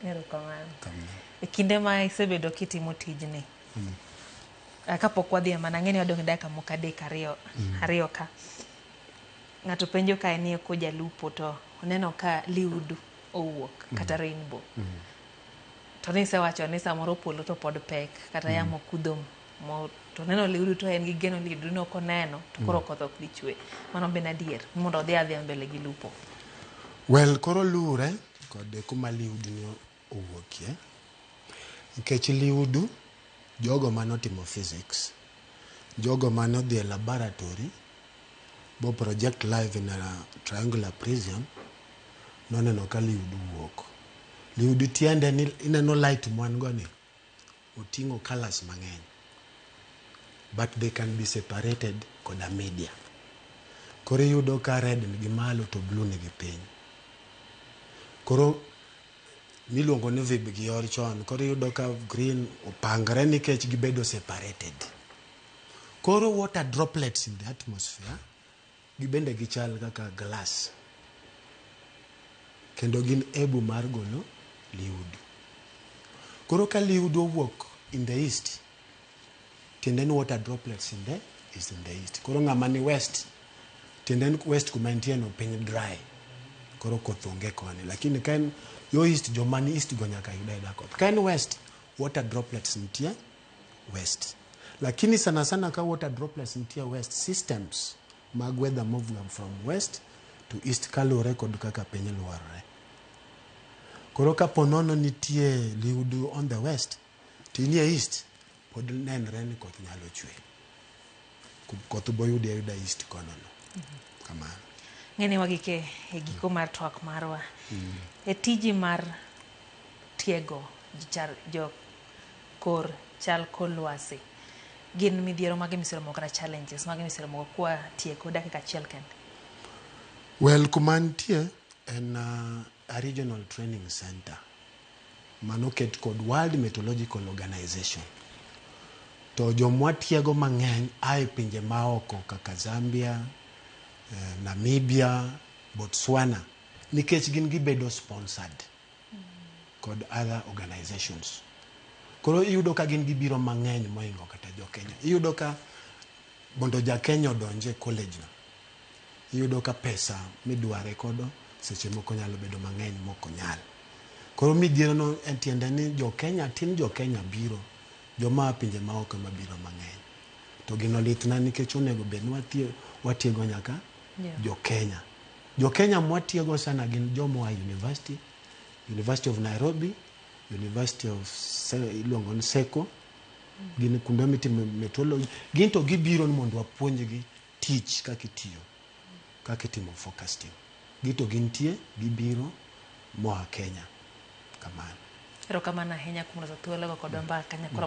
Erokamano. Kamano. E kinde ma isebedo kitimo tijni, kapok wadhi e mana, ang'e ni wadong' gi dakika moko adek ariyo, ariyo ka. Ng'ato penjo kae ni ko jalupo to oneno ka liudu owuok kata rainbow. To nisewacho ni samoro polo to pod pek kata yamo kudho mo, to oneno liudu to en gi geno liudu no koneno to koro koth ok dhi chwe. Mano be en adier mondo odhi adhiya mbele gi lupo? Well, koro luwre kod kuma liudu ni owuokie. Nikech liudu, jogo manotimo physics, jogo manodhi e laboratory, bo project live in a triangular prism, noneno ka liudu wuok. Liudu tiende ni ineno light mwan go ni, oting'o colors mang'eny. But they can be separated koda media. Koro iyudo ka red nigi malo to blue nigi piny. Koro miluongo ni VIBGYOR chon, koro iyudo ka green opangre nikech gibedo separated. Koro water droplets in the atmosphere, gibende gichal kaka glass. Kendo gin able mar golo liudu. Koro ka liudu owuok in the east, tiende ni water droplets in the is in the east. Koro ng'ama ni west, tiende ni west kuma entie no piny dry. Koro koth onge koni. Lakini ka en yo east, joma ni east go nyaka yud ayuda koth. Ka en west, water droplets nitie west. Lakini sana sana ka water droplets nitie west, systems mag weather move from west to east kaluwore kod kaka piny luorore. Koro kapo nono nitie liudu on the west, to inie east, pod nenre ni koth nyalo chwe. Koth boyudi ayuda east kono no. Kamano. Ng'eni wagike e giko mar twak marwa. E tiji mar tiego jo kor chal kor lwasi, gin midhiero mage miseromo kata challenges mage miseromo kwa tieko dakika achiel kende? Well, kuma nitie en a regional training center manoket kod World Meteorological Organization. To jomwatiego mang'eny a e pinje maoko kaka Zambia, Namibia, Botswana, nikech gin gibedo sponsored kod other organizations. Koro iyudo ka gin gibiro mang'eny mohingo kata jo Kenya. Iyudo ka mondo ja Kenya odonj e college no, iyudo ka pesa midware kodo seche moko nyalo bedo mang'eny mok onyal. Koro midhiero no en tiende ni jo Kenya tin, jo Kenya biro, joma a pinje maoko ema biro mang'eny. To gino litna nikech onego bed ni watiego nyaka jo Kenya. Jo Kenya mwatiego sana gin joma oa university, University of Nairobi, University of iluongo ni Seko, gin kuonde mitime meteorology. Gin to gibiro ni mondo wapuonjgi tich kaka itiyo, kaka itimo forecasting. Gin to gintie, gibiro moa Kenya. Kamano. Erokamano ahinya kuom loso thuolo go kodwa mbaka nyakoro.